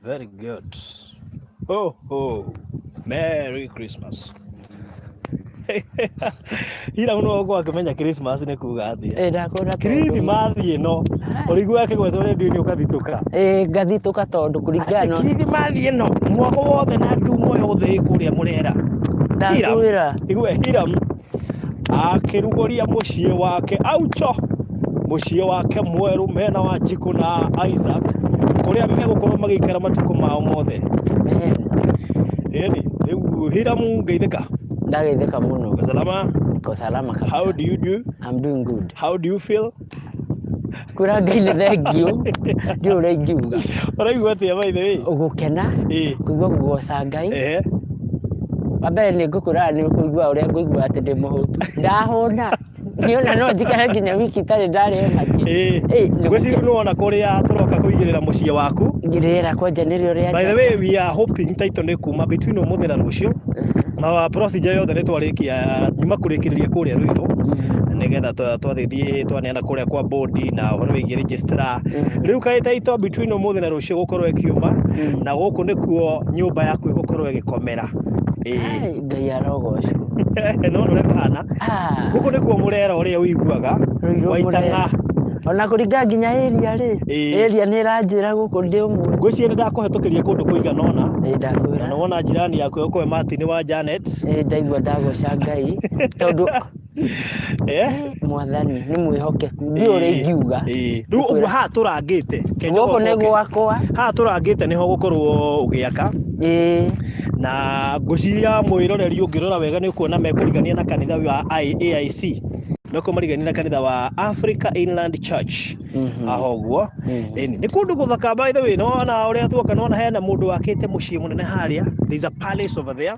Very good. Ho ho. Merry Christmas. Ira muno gũkorwo akĩmenya Christmas nĩ kuga atĩa. Ĩ ndakwĩra tondũ Kirithimathi ĩno ũrĩigua akĩgwetwo rĩndiũ-inĩ ũgathitũka. Ĩ ngathitũka tondũ kũringana Atĩ na kirithimathi ĩno mwago wothe na ndumo yothe ĩ kũrĩa mũrera. Hiram, ndakwĩra igue Hiram akĩrugũria mũciĩ wake aucho mũciĩ wake mwerũ mena Wanjikũ na Isaac kũrĩa megũkorwo magĩikara matukũ mao mothe. Amen. Ĩni, rĩu Hiramu ngeithĩka. Ndageithĩka mũno. Uko salama? Niko salama kabisa. How do you do? I'm doing good. How do you feel? Kwĩra Ngai nĩ thengiũ, ndiũĩ ũrĩa ingiuga. Ũraigua atĩa by the way? Gũkena, Ĩĩ. kũigua kũgoca Ngai. Ehe. Wa mbere nĩ ngũkwĩra nĩ kũigua ũrĩa ngũigua atĩ ndĩ mũhũtu. Ndahũna. Niona no njikare nginya wiki itarĩ ndarĩa ona kĩ. Ĩĩ. Ĩĩ, nĩ Ngwĩciria gũkena. nĩ wona kũrĩa tũroka kũigĩrĩra mũciĩ waku. Rĩera kwanja nĩrĩo rĩa By the njata. way, we are hoping title nĩ kuma between ũmũthĩ na rũciũ. Na procedure yothe nĩ twarĩkia nyuma kũrĩkĩrĩria kũrĩa Ruiru nĩgetha twagĩthiĩ twaneana kũrĩa kwa board na ũhoro wĩgiĩ registrar. Rĩu kaĩ title between ũmũthĩ na rũciũ gũkorwo ĩkiuma na gũkũ nĩkuo nyũmba yaku ĩgũkorwo ĩgĩkomera. Ĩĩ. Ai, Ngai arogocwo. No ũrĩa kũhana. Ah, Gũkũ nĩkuo mũrera ũrĩa ũiguaga Rũirũ waitang'a. mũrera. Ona kũringana nginya area rĩ, Ĩĩ. area nĩ ĩranjĩra gũkũ ndĩ ũmwe. Ngwĩciria nĩ ndakũhetũkĩria kũndũ kũigana ũna. Ĩĩ Na ndakwĩra. nĩ wona jirani yaku egũkũhe Martin wa Janet. Ĩĩ ndaigua ndagoca Ngai tondũ Eh? mwathani nĩ mwĩhokeku ndiũĩ ũrĩa ingiuga. Ĩĩ. Rĩu ũguo haha tũrangĩte. Reke Gũkũ nĩ njogoke. gwakwa. Haha tũrangĩte nĩho ũgũkorwo ũgĩaka. Ĩĩ. Na ngwĩciria mwĩroreri ũngĩrora wega nĩ ũkuona mekũrigania na kanitha wa AIC. Mekũmarigania marigania na kanitha wa Africa Inland Church. Haha ũguo. Ĩni, nĩ kũndũ gũthaka by the way, nĩwona ũrĩa tuoka nĩwona hena mũndũ wakĩte mũciĩ mũnene harĩa. There is a palace over there.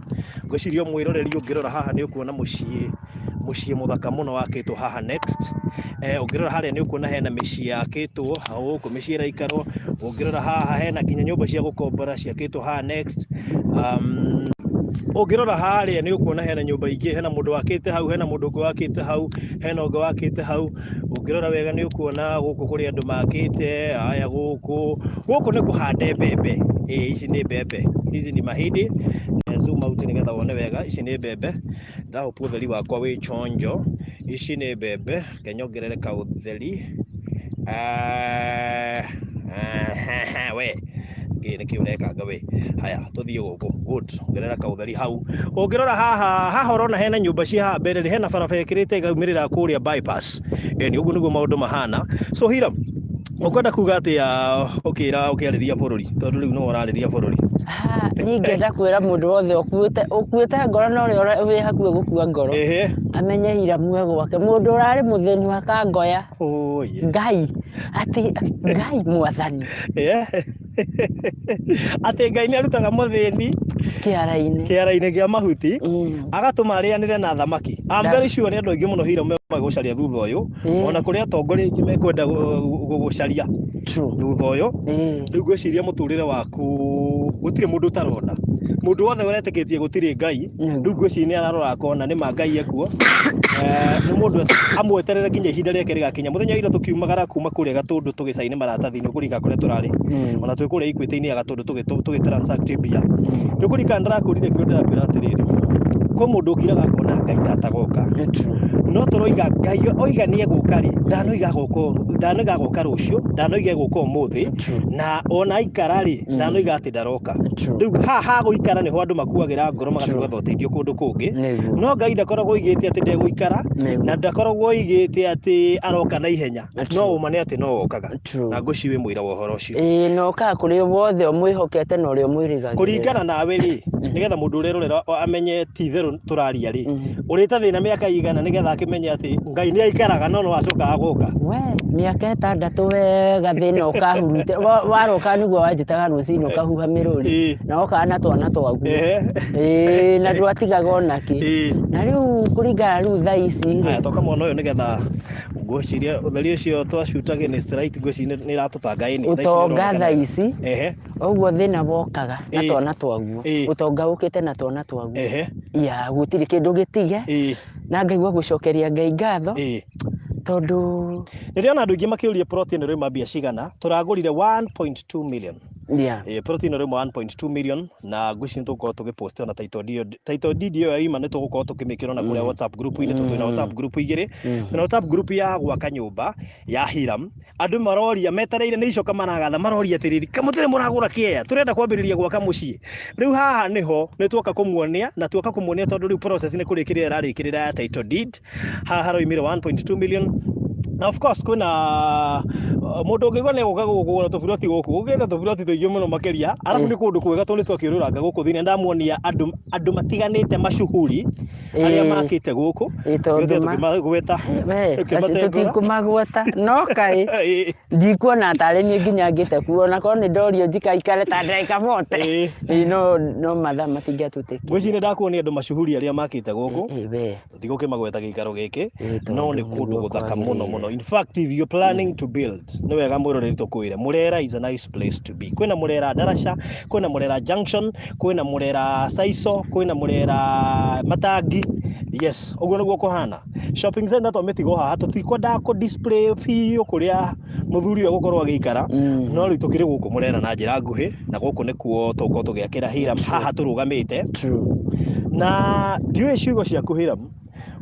Ngwĩciria mwĩroreri ũngĩrora haha nĩ ũkuona mũciĩ mũciĩ mũthaka mũno wakĩtwo haha next. Eh, ũngĩrora harĩa nĩ ũkuona hena mĩciĩ yakĩtwo hau gũkũ mĩciĩ ĩraikarwo. Ũngĩrora haha hena nginya nyũmba cia gũkombora ciakĩtwo haha next. Ũngĩrora harĩa nĩ ũkuona hena nyũmba ingĩ, hena mũndũ wakĩte hau, hena mũndũ ũngĩ wakĩte hau, hena ũngĩ wakĩte hau. Ũngĩrora wega nĩ ũkuona gũkũ kũrĩ andũ makĩte, haya gũkũ, gũkũ nĩ kũhande mbembe, ĩĩ ici nĩ mbembe, hizi ni mahindi, zoom out nĩgetha wone wega, ici nĩ mbembe, nda hope ũtheri wakwa wĩ chonjo, ici nĩ mbembe, reke nyongerere kaũtheri, we kĩ nĩkĩ ũrekanga we, haya tũthiĩ gũkũ, good, ongerera kaũtheri hau, ũngĩrora haha, haha ũrona hena nyũmba ciĩ haha mbere rĩ, hena barabara ĩkĩrĩte ĩkaumĩrĩra kũrĩa bypass, ĩni ũguo nĩguo maũndũ mahana, so Hiram, ũkwenda kuga atĩa ũkĩra ũkĩarĩria bũrũri, tondũ rĩu nĩwe ũrarĩria bũrũri? Ah, niĩ ingĩenda kwĩra mũndũ wothe ũkuĩte ũkuĩte ngoro na ũrĩa wĩ hakuhĩ gũkua ngoro Ehe. amenye Hiramu e gwake mũndũ ũrarĩ mũthĩni wa kangoya Oh, yeah. Ngai atĩ Ngai mwathani Yeah. Atĩ Ngai nĩ arutaga mũthĩni kĩara-inĩ kĩara-inĩ kĩa mahuti agatũma arĩanĩre na thamaki. I'm very sure nĩ andũ aingĩ mũno Hiramu megũcaria thutha ũyũ ona kũrĩ atongoria aingĩ mekwenda gũgũcaria True. thutha ũyũ. Ĩĩ. Rĩu ngwĩciria mũtũrĩre waku gũtirĩ mũndũ ũtarona. Mũndũ wothe ũretĩkĩtie gũtirĩ Ngai, rĩu ngwĩciria nĩ ararora akona nĩ ma Ngai ekuo. Eh, nĩ mũndũ amweterere nginya ihinda rĩake rĩgakinya. Mũthenya wa ira tũkiumagara kuma kũrĩa Gatũndũ tũgĩcaini maratathi nĩ ũkũririkana kũrĩa tũrarĩ. Ona twĩ kũrĩa Equity-inĩ ya Gatũndũ tũgĩ transact mbia. Nĩ ũkũririkana ndĩrakũrire kĩũria ndĩrakwĩra atĩrĩrĩ, kwĩ mũndũ ũkiraga akona Ngai ta atagoka. Nĩ true. No tũroiga Ngai oiga nĩ egũka rĩ, ndanoiga agoka ndanoiga agoka rũciũ, ndanoiga egũka ũmũthĩ, True. na ona aikara rĩ, ndanoiga atĩ ndaroka. True. Rĩu haha ha gũikara nĩho andũ makuagĩra ngoro magathiĩ True. gwetha ũteithio kũndũ kũngĩ. Nĩguo. No Ngai ndakoragwo oigĩte atĩ ndegũikara, Nĩguo. na ndakoragwo oigĩte atĩ aroka na ihenya. True. No ũma nĩ atĩ no okaga. True. Na ngwĩciria wĩ mũira wa ũhoro ũcio. Ĩĩ na ũkaga kũrĩ wothe ũmwĩhokete na ũrĩa ũmwĩrĩgagĩrĩra. Kũringana nawe rĩ, nĩgetha mũndũ ũrerorera amenye ti itherũ tũraria rĩ, ũrĩte thĩna mĩaka igana nĩgetha akĩmenye atĩ Ngai nĩ aikaraga no no acokaga gũka? We, mĩaka ĩtandatũ wega thĩna ũkahurute waroka nĩguo wanjĩtaga rũcinĩ ũkahuha mĩrũri na wokaga na twana twaguo. Ĩĩ na ndwatigaga ona kĩ. Na rĩu kũringana rĩu thaa ici rĩ. Haya toka mwena ũyũ nĩgetha ngwĩciria ũtheri ũcio twa shoot against light ngwĩciria nĩ ĩratũtanga ĩni. Ũtonga thaa ici ũguo thĩna wokaga na twana twaguo. Ũtonga ũkĩte na twana twaguo. Ya gũtirĩ kĩndũ gĩtige. Na ngaigua gũcokeria Ngai ngatho tondũ Nĩ ndĩrona andũ aingĩ makĩũria plot ĩno ĩrauma mbia cigana, tũragũrire 1.2 million. Plot ĩno rĩmwe 1.2 million na ngwĩciria nĩ tũgũkorwo tũgĩpost ona title deed, title deed ĩyo yaima nĩ tũgũkorwo tũkĩmĩkĩra ona kũrĩa WhatsApp group-inĩ tondũ twĩna WhatsApp group igĩrĩ. Twĩna WhatsApp group ya gwaka nyũmba ya Hiram. Andũ maroria metereire nĩ icoka maragatha maroria atĩrĩrĩ, kaĩ mũtirĩ mũragũra kĩea? Tũrenda kwambĩrĩria gwaka mũciĩ. Rĩu haha nĩho nĩ tuoka kũmuonia na tuoka kũmuonia tondũ rĩu process nĩ kũrĩkĩrĩra ĩrarĩkĩrĩra ya title deed. Haha haroimire 1.2 million. Na of course kwĩna mũndũ ũngĩigua nĩ egũka kũgũra tũburoti gũkũ, gũkĩrĩ na tũburoti tũingĩ mũno makĩria. Arabu nĩ kũndũ kwega tondũ nĩ twakĩũrũranga gũkũ thĩinĩ, ndamuonia andũ matiganĩte mashuhuri arĩa makĩte gũkũ. Ĩĩ tondũ Tũtigĩte tũkĩmagweta. We, acio Tũkĩmatengũra. tũtikũmagweta no kaĩ ndikuona tarĩ niĩ nginya ngĩte kuo ona korwo nĩ ndorio njikaikare ta ndagĩka 40. Ĩĩ no mathaa matingĩatũtĩkire. Ngwĩciria ndakuonia andũ mashuhuri arĩa makĩte gũkũ. Ĩĩ we. Tũtigũkĩmagweta gĩikaro gĩkĩ Ĩĩ tondũ no nĩ kũndũ nĩguo gũthaka mũno kwagĩrĩire. mũno. In fact, if you're planning to build, nĩ wega mwĩroreri tũkwĩre Murera is a nice place to be. Kwĩna Murera Ndaraca, kwĩna Murera Junction, kwĩna Murera Saico, kwĩna Murera Matangi. Yes, ũguo nĩguo kũhana. Shopping center twamĩtiga haha, tũtikwendaga kũ display biũ kũrĩa mũthuri ũyũ egũkorwo agĩikara, no rĩu tũkĩrĩ gũkũ Murera na njĩra nguhĩ, na gũkũ nĩkuo tũgũkorwo tũgĩakĩra Hiram haha tũrũgamĩte. Na ndiũĩ ciugo ciaku Hiram,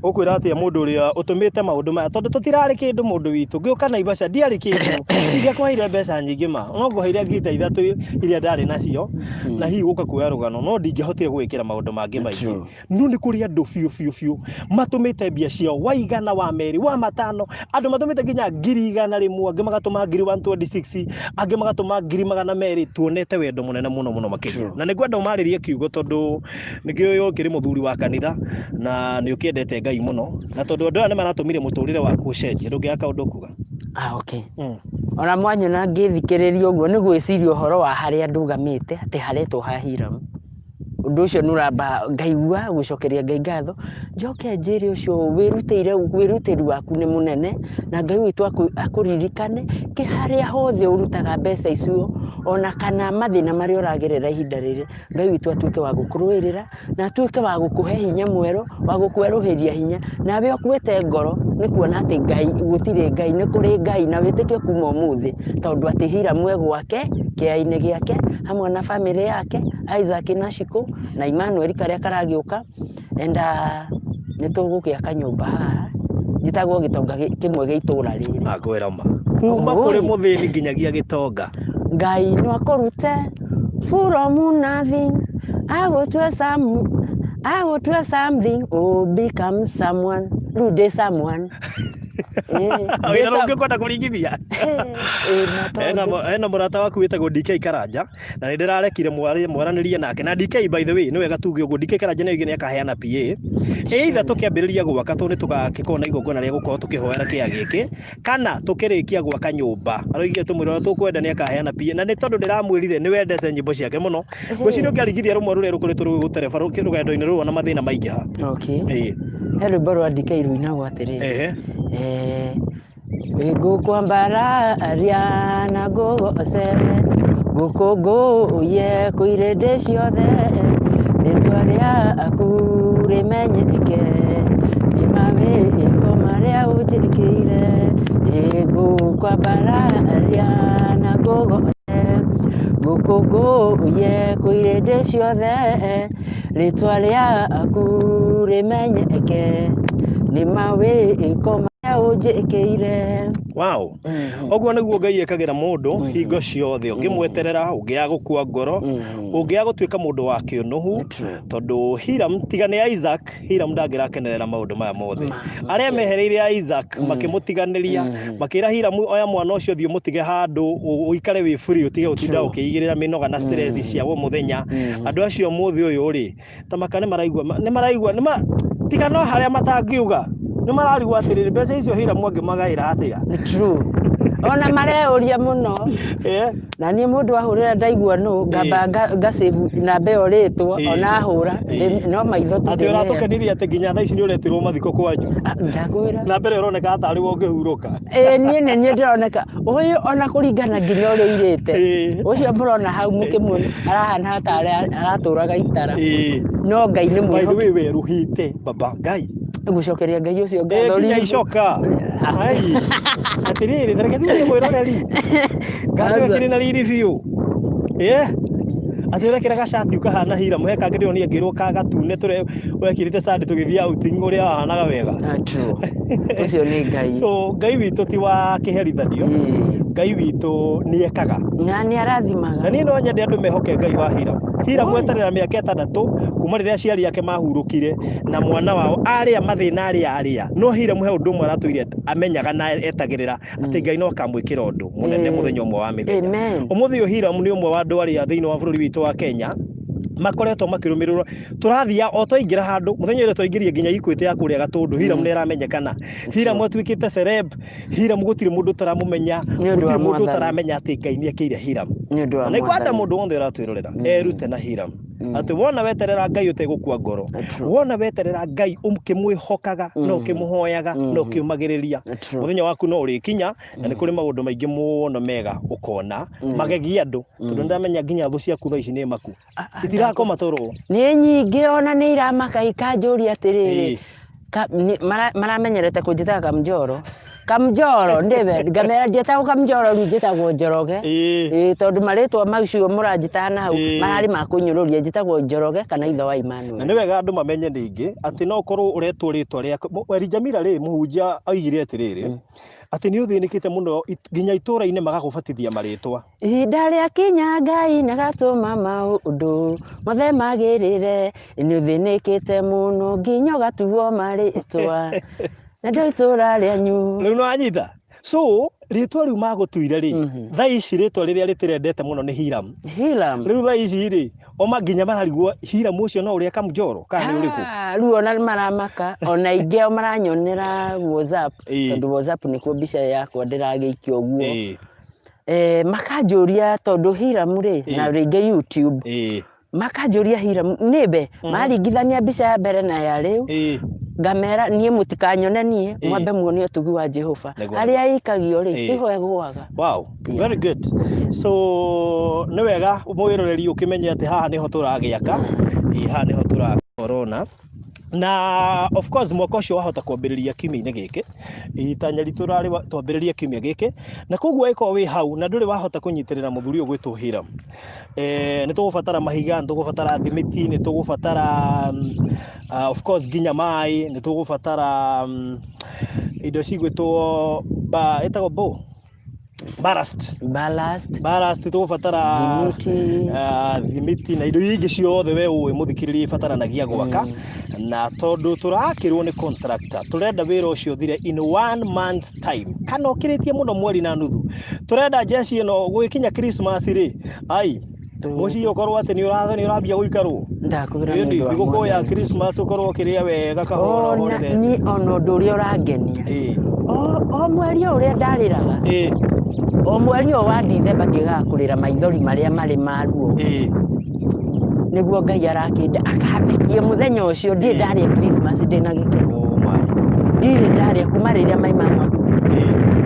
ũkwĩra atĩa mũndũ ũrĩa ũtũmĩte maũndũ maya, tondũ tũtirarĩ kĩndũ mũndũ witũ. Ngĩũka Naivasha ndiarĩ kĩndũ, ndingĩakũheire mbeca nyingĩ ma, no ngũheire ngiri ta ithatũ iria ndarĩ nacio, na hihi gũka kuoya rũgano, no ndingĩahotire gũgĩkĩra maũndũ mangĩ maingĩ. No nĩ kũrĩ andũ biũ biũ biũ matũmĩte mbia ciao wa igana, wa merĩ, wa matano, andũ matũmĩte nginya 100,000, angĩ magatũma 126,000, angĩ magatũma 200,000. Tuonete wendo mũnene mũno mũno makĩria. Na nĩ ngwenda ũmarĩrie kiugo tondũ nĩkĩo ũkĩrĩ mũthuri wa kanitha na nĩ ũkĩendete Ngai mũno, na tondũ andũ aya nĩ maratũmire mũtũrĩre waku ũcenjie, ndũngĩaga kaũndũ ũkuga? Ah, okay. Ona mwanyona ngĩthikĩrĩria ũguo nĩ gwĩciria ũhoro wa harĩa ndũgamĩte atĩ haretwo ha Hiram. Ũndũ ũcio nĩ ũramba ngaigua gũcokeria Ngai ngatho, njoke njĩre ũcio wĩrutĩire wĩrutĩri waku nĩ mũnene, na Ngai witũ akũririkane kĩ harĩa hothe ũrutaga mbeca icio, ona kana mathĩna marĩa ũragerera ihinda rĩrĩ, Ngai witũ atuĩke wa gũkũrũĩrĩra, na atuĩke wa gũkũhe hinya mwerũ, wa gũkwerũhĩria hinya, nawe ũkuĩte ngoro nĩ kuona atĩ Ngai gũtirĩ Ngai, nĩ kũrĩ Ngai na wĩtĩkie kuma ũmũthĩ, tondũ atĩ Hiramu e gwake, kĩea-inĩ gĩake, hamwe na bamĩrĩ yake, Isaac na Shiko, na Emmanuel karĩa karagĩũka, and nĩ tũgũgĩaka nyũmba haha, njĩtagwo gĩtonga kĩmwe gĩa itũra rĩrĩ. Nakwĩra ma. Kuma kũrĩ mũthĩni nginyagia gĩtonga. Ngai no akũrute from nothing, agũtue some, agũtue something, oh become someone. Rĩu ndĩ someone. Wĩra ũngĩkwenda kũringithia. Hena mũrata waku wĩtagwo DK Karanja na nĩ ndĩrarekire mwaranĩrie nake na DK, by the way, nĩ wega tuge ũguo, DK Karanja nĩ oigire nĩ akaheana PA either tũkĩambĩrĩria gwaka, tondũ nĩ tũgagĩkorwo na igongona rĩa gũkorwo tũkĩhoera kĩea gĩkĩ kana tũkĩrĩkia gwaka nyũmba. Aroigire tũmwĩre ũrĩa tũkwenda nĩ akaheana PA, na nĩ tondũ ndĩramwĩrire nĩ wendete nyĩmbo ciake mũno, ngwĩciria ũngĩaringithia rũmwe rũrĩa rũkoretwo rũgĩgũtereba rũgendo-inĩ rũrũ ona mathĩna maingĩha. Okay. He rwĩmbo rwa DK rũinagwo atĩrĩrĩ, Ngũkwambararia na ngũgoce, ngũkũngũiye kwĩ irĩndĩ ciothe, rĩtwa rĩaku rĩmenyeke, nĩ mawĩko marĩa ũnjĩkĩire. Ngũkwambararia na ngũgoce, ngũkũngũiye kwĩ irĩndĩ ciothe, rĩtwa rĩaku rĩmenyeke, nĩ mawĩko ũnjĩkĩire. Wow. Ũguo nĩguo Ngai ekagĩra mũndũ hingo ciothe, ũngĩmweterera, ũngĩaga gũkua ngoro, ũngĩaga gũtuĩka mũndũ wa kĩũnũhu, tondũ Hiram tiga nĩ Isaac, Hiram ndangĩrakenerera maũndũ maya mothe. Arĩa mehereire Isaac makĩmũtiganĩria, makĩra Hiram, oya mwana ũcio thiĩ ũmũtige handũ ũikare wĩ free, ũtige gũtinda ũkĩigĩrĩra mĩnoga na stress cia o mũthenya. Andũ acio ũmũthĩ ũyũ rĩ, ta maka nĩ maraigua nĩ maraigua nĩ ma tiga no harĩa matangiuga nĩ mararigwo atĩrĩrĩ, mbeca icio Hiramu angĩmagaĩra atĩa? Nĩ true. Ona mareyũria mũno. Na niĩ mũndũ ahũrĩra ndaigua nũ ngamba nga save namba ĩyo rĩtwa ona ahũra no maitho tu Atĩ ndĩmere. Ũratũkenirie atĩ nginya thaa ici nĩ ũretirwo mathiko kwanyu. Ah, ndakwĩra. Na mbere ũroneka tarĩ we ũngĩhurũka. Ĩĩ niĩ nĩ niĩ ndĩroneka ũyũ ona kũringana nginya ũrĩa irĩte. Ũcio mũrona hau mũkĩmuona arahana tarĩ aratũraga itara. No Ngai nĩ By the mwĩhokeku. way, werũhĩte baba Ngai. Gũcokeria Ngai ũcio ngatho. Nginya icoka. Ai. Atĩrĩrĩ, ta reke tuge mwĩroreri. Ngai nĩwe kĩrĩ na riri biũ. Yeah. Atĩ ũrekĩra gacati ũkahana Hiram, he kangĩ ndĩronire ngĩrwo ka gatune tũre wekĩrĩte Sunday tũgĩthiĩ outing ũrĩa wahanaga wega. Ah, true. Ũcio nĩ Ngai. So Ngai witũ ti wa kĩherithanio. Ngai witũ nĩ ekaga. Na nĩ arathimaga. Na niĩ no nyende andũ mehoke Ngai wa Hiram. Hiram eterera mĩaka 6 kuma rĩrĩa aciari ake mahurũkire na mwana wao arĩa mathĩna arĩa arĩa. No Hiram he ũndũ ũmwe aratũire amenyaga na etagĩrĩra atĩ Ngai no akamwĩkĩra ũndũ mũnene mũthenya ũmwe wa mĩthenya. Amen. Ũmũthĩ ũyũ Hiram nĩ ũmwe wa andũ arĩa thĩinĩ wa bũrũri witũ wa Kenya makoretwo makĩrũmĩrĩrwo tũrathiĩ o twaingĩra handũ mũthenya ũrĩa twaingĩrire nginya Equity ya kũrĩa Gatũndũ Hiram nĩ aramenyekana. Hiram atuĩkĩte celeb. Hiram gũtirĩ mũndũ ũtaramũmenya, Nĩ ũndũ wa gũtirĩ mũndũ Mwathani. ũtaramenya atĩ Ngai nĩ ekĩire Hiram. Nĩ ũndũ wa Na nĩ kwenda Mwathani. mũndũ wothe ũratwĩrorera erute na Hiram atĩ wona weterera Ngai ũtegũkua ngoro, True. wona weterera Ngai ũkĩmwĩhokaga na ũkĩmũhoyaga na ũkĩũmagĩrĩria, True. mũthenya waku no ũrĩkinya na nĩ kũrĩ maũndũ maingĩ mũno mega ũkona magegie andũ, tondũ nĩndamenya nginya thũ ciaku thaa ici nĩ maku itirakoma toro. Nĩ nyingĩ ona nĩ iramaka ikanjũria atĩrĩrĩ, Ĩĩ. Maramenyerete kũnjĩtaga Kamnjoro. Kamnjoro ndĩwe ngamera ndietagwo Kamnjoro rĩu njĩtagwo Njoroge. Ĩĩ. Ĩĩ, tondũ marĩtwa macio mũranjĩtaga na hau Ĩĩ. mararĩ ma kũnyũrũria, njĩtagwo Njoroge kana ithe wa Na Emmanuel. nĩ wega andũ mamenye ningĩ atĩ no ũkorwo ũretwo rĩtwa rĩa Elijah Miller rĩ, mũhunjia oigire atĩrĩrĩ, atĩ nĩ ũthĩnĩkĩte mũno nginya itũra-inĩ magagũbatithia marĩtwa. Ihinda rĩa kinya Ngai nĩagatũma maũndũ mothe magĩrĩre, nĩ ũthĩnĩkĩte mũno nginya ũgatuo marĩtwa na ndũ itũra rĩanyu. Rĩu nĩwanyita? So rĩtwa rĩu magũtuire rĩ, thaa ici rĩtwa rĩrĩa rĩtĩrendete mũno nĩ Hiram. Hiram. Rĩu thaa ici rĩ, oma nginya mararigwo Hiram ũcio no ũrĩa Kamnjoro kana nĩ ũrĩkũ? Ah, rĩu ona maramaka ona aingĩ ao maranyonera WhatsApp, tondũ WhatsApp nĩkuo mbica yakwa ndĩragĩikia ũguo. Makanjũria tondũ Hiram rĩ, na rĩngĩ YouTube, makanjũria Hiram nĩmbe, maringithania mbica ya mbere na ya rĩu, ngamera niĩ mũtikanyone niĩ, mwambe muone ũtugi wa Jehova. Harĩa ĩikagio rĩ, nĩho ĩgũaga. Wow, very good. So nĩ wega mwĩroreri ũkĩmenye atĩ haha nĩho tũragĩaka, haha nĩho tũrakorona. Na of course mwaka ũcio wahota kwambĩrĩria kiumia-inĩ gĩkĩ, itanya ritũ rarĩ twambĩrĩrie kiumia gĩkĩ, na koguo angĩkorwo wĩ hau na ndũrĩ wahota kũnyitĩrĩra mũthuri ũyũ gwĩtwo Hiram, nĩ tũgũbatara mahiga, nĩ tũgũbatara thimiti, nĩ tũgũbatara of course nginya maĩ, nĩ tũgũbatara indo cigwĩtwo ĩtagwo bũ? Ballast. Ballast. Ballast tũgũbatara Thimiti. Thimiti na indo iria ingĩ ciothe we ũĩ mũthikĩrĩria ibataranagia gwaka. Na tondũ tũrakĩrwo nĩ contractor, tũrenda wĩra ũcio ũthire in 1 month's time, kana ũkĩrĩtie mũno mweri na nuthu. Tũrenda jeshi ĩno gũgĩkinya Christmas rĩ, ai mũciĩ ũkorwo atĩ nĩ ũrambia gũikarwo. Ndakwĩra Ĩni, nĩ ũndũ wa thigũkũ ya Mwathani. Christmas ũkorwo ũkĩrĩa wega kahora Ona ũhorerete. niĩ ona ũndũ ũrĩa ũrangenia. O mweri o ũrĩa ndarĩraga. O mweri o wa Dithemba ngĩgaga kũrĩra maithori marĩa marĩ ma ruo. Nĩguo Ngai arakĩnda akambekia mũthenya ũcio ndirĩ ndarĩa Christmas ndĩna gĩkeno. Oh my. Ndirĩ ndarĩa kuma rĩrĩa mai mama akuire.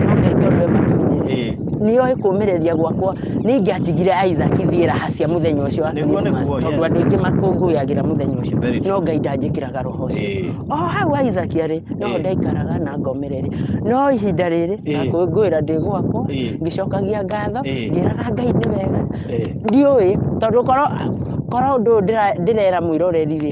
No Ngai tondũ e matu-inĩ rĩ, nĩoĩ kũmĩrĩria gwakwa. Nĩ ingĩatigire Isaac thiĩ raha cia mũthenya ũcio wa Nĩguo, Christmas, nĩguo, tondũ yes. andũ aingĩ makũngũyagĩra mũthenya ũcio. Very true. No Ngai ndanjĩkĩraga roho ũcio. O hau Isaac arĩ, noho ndaikaraga na ngomĩrĩria. No ihinda rĩrĩ, ndakũngũĩra ndĩ gwakwa, ngĩcokagia ngatho, ngĩraga Ngai nĩ wega. Ndiũĩ, tondũ korwo ũndũ ũyũ ndĩrera mwĩroreri rĩ,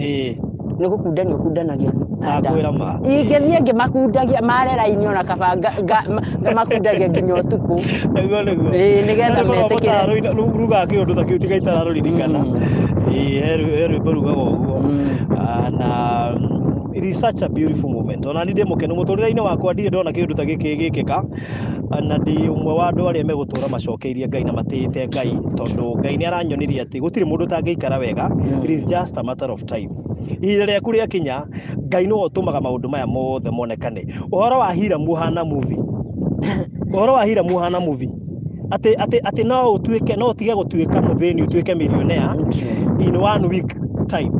nĩ gũkundania ũkundanagia ta nda. Ndakwĩra ma. Ingĩthiĩ ngĩmakundagia mare raini ona kaba ngamakundagia nginya ũtukũ. Nĩguo, nĩguo. Ĩĩ, nĩgetha Nĩ korwo metĩkĩre. mũtarũ-inĩ, rugaga kĩũndũ ta kĩu tiga itararũririkana. Ĩĩ, he rwĩmbo rugaga ũguo. Na it is such a beautiful moment. Ona niĩ ndĩ mũkenu mũtũrĩre-inĩ wakwa ndirĩ ndona kĩũndũ ta gĩkĩ gĩgĩkĩka. Na ndĩ ũmwe wa andũ arĩa megũtũra macokeirie Ngai na matĩĩte Ngai, tondũ Ngai nĩ aranyonirie atĩ gũtirĩ mũndũ ũtangĩikara wega. It is just a matter of time. Ihinda rĩaku rĩakinya, Ngai nĩwe ũtũmaga maũndũ maya mothe monekane. Ũhoro wa Hiram ũhana movie. Ũhoro wa Hiram ũhana movie. Atĩ, atĩ, atĩ no ũtuĩke, no ũtige gũtuĩka mũthĩni ũtuĩke millionaire in 1 week time.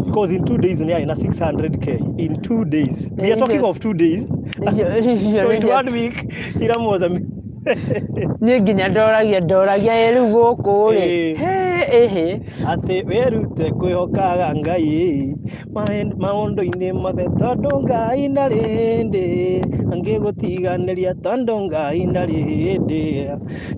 Because in 2 days nĩ arĩ na 600k. In 2 days. We are talking of 2 days. So in 1 week, Hiram was a Niĩ nginya ndoragia ĩ rĩu gũkũ rĩ. Hĩ, Ĩhĩ. Atĩ wĩrute kwĩhokaga Ngai maũndũ-inĩ mothe, tondũ Ngai ndarĩ hĩndĩ angĩgũtiganĩria, tondũ Ngai ndarĩ hĩndĩ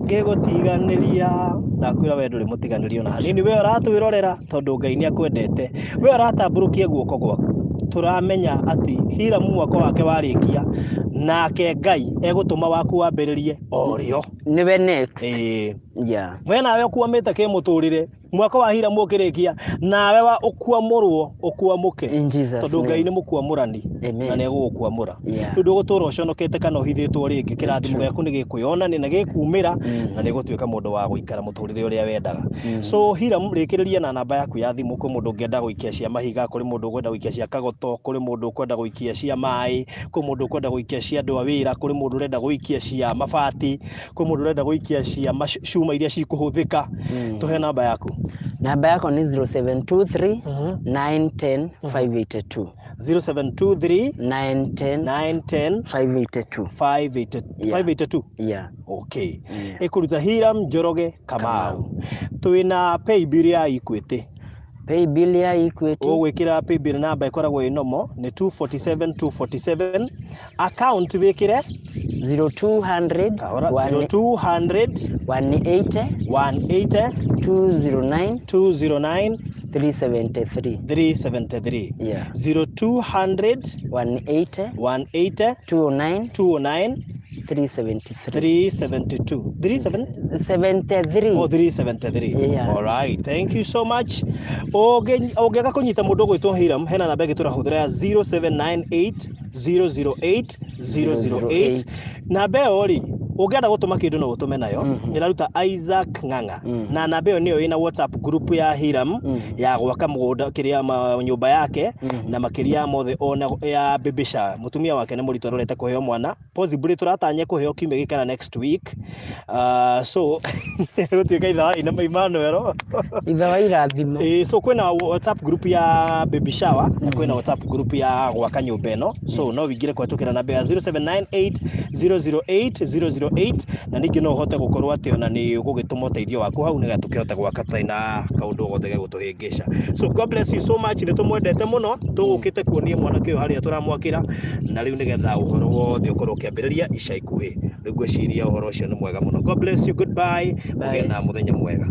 angĩgũtiganĩria. Ndakwĩra we ndũrĩ mũtiganĩrio na hanini, we ũratwĩrorera tondũ Ngai nĩ akwendete. We ũratambũrũkia guoko gwaku, tũramenya atĩ Hiramu mwako wake warĩkia, nake Ngai egũtũma waku wambĩrĩrie o rĩo. Nĩwe next. Ĩĩ. Yeah. We nawe ũkwamĩte kĩmũtũrĩre, mwaka wa Hiramu ũkĩrĩkia, nawe wa ũkwamũrwo ũkwamũke. In Jesus Tondũ Ngai name. nĩ mũkwamũrani Amen. na nĩ egũgũkwamũra. Yeah. Rĩu ndũgũtũra ũconokete kana ũhithĩtwo rĩngĩ, kĩrathimo gĩaku nĩ gĩkwĩonania na gĩkumĩra na nĩ ũgũtuĩka mũndũ wa gũikara mũtũrĩre ũrĩa wendaga. So Hiram, rĩkĩrĩria na namba yaku ya thimũ. Kwĩ mũndũ ũngĩenda gũikia cia mahiga, kũrĩ mũndũ ũkwenda gũikia cia kagoto, kũrĩ mũndũ ũkwenda gũikia cia maĩ, kwĩ mũndũ ũkwenda gũikia cia andũ a wĩra, kũrĩ mũndũ ũrenda gũikia cia mabati, kwĩ mũndũ ũrenda gũikia cia cuma iria cikũhũthĩka. Tũhe namba yaku. Namba yakwa nĩ 0723 910 582. 0723 910 910 582. 582. Yeah. 582. Yeah. Okay. Yeah. Ĩkũruta Hiram Njoroge Kamau. Twĩna paybill ya Equity. Paybill ya Equity. Ũgwĩkĩra paybill namba ĩkoragwo ĩ nomo nĩ 247 247. Account wĩkĩre 0200 kahora 0200 180 180 209 209 373. 373. Yeah. 0200 180 180 209 209 373. 372. 37 73. Oh, 373. Yeah. All right. Thank you so much. Ũngĩaga kũnyita mũndũ ũgwĩtwo Hiram, hena namba ĩngĩ tũrahũthĩra ya 0798 008 008. Namba ĩyo rĩ, ũngĩenda gũtũma kĩndũ no ũtũme nayo. Ĩraruta Isaac Ng'ang'a. Na namba ĩyo nĩyo ĩna WhatsApp group ya Hiram ya gwaka mũgũnda kĩrĩa nyũmba yake na makĩria ya mothe ona ya baby shower. Mũtumia wake nĩ mũritũ arorete kũheo mwana. Possibly tũratanya kũheo kiumia gĩkĩ kana next week. So gũtuĩka ithe wa Ina Emmanuel. Ithe wa irathimo. Ĩĩ, so kwĩna WhatsApp group ya baby shower na kwĩna WhatsApp group ya gwaka nyũmba ĩno, so no wĩingĩre kũhetũkĩra namba ya 0798 008 008 na ningĩ no ũhote gũkorwo atĩ ona nĩ ũgũgĩtũma ũteithio waku hau nĩgetha tũkĩhote gwaka tũtarĩ na kaũndũ gothe gegũtũhĩngĩca. So God bless you so much, nĩ tũmwendete mũno, tũgũkĩte kuonia mwanake ũyũ harĩa tũramwakĩra na rĩu nĩgetha ũhoro wothe ũkorwo ũkĩambĩrĩria ica ikuhĩ. Rĩu ngwĩciria ũhoro ũcio nĩ mwega mũno. God bless you, goodbye. Bye. Ũgĩe na mũthenya mwega.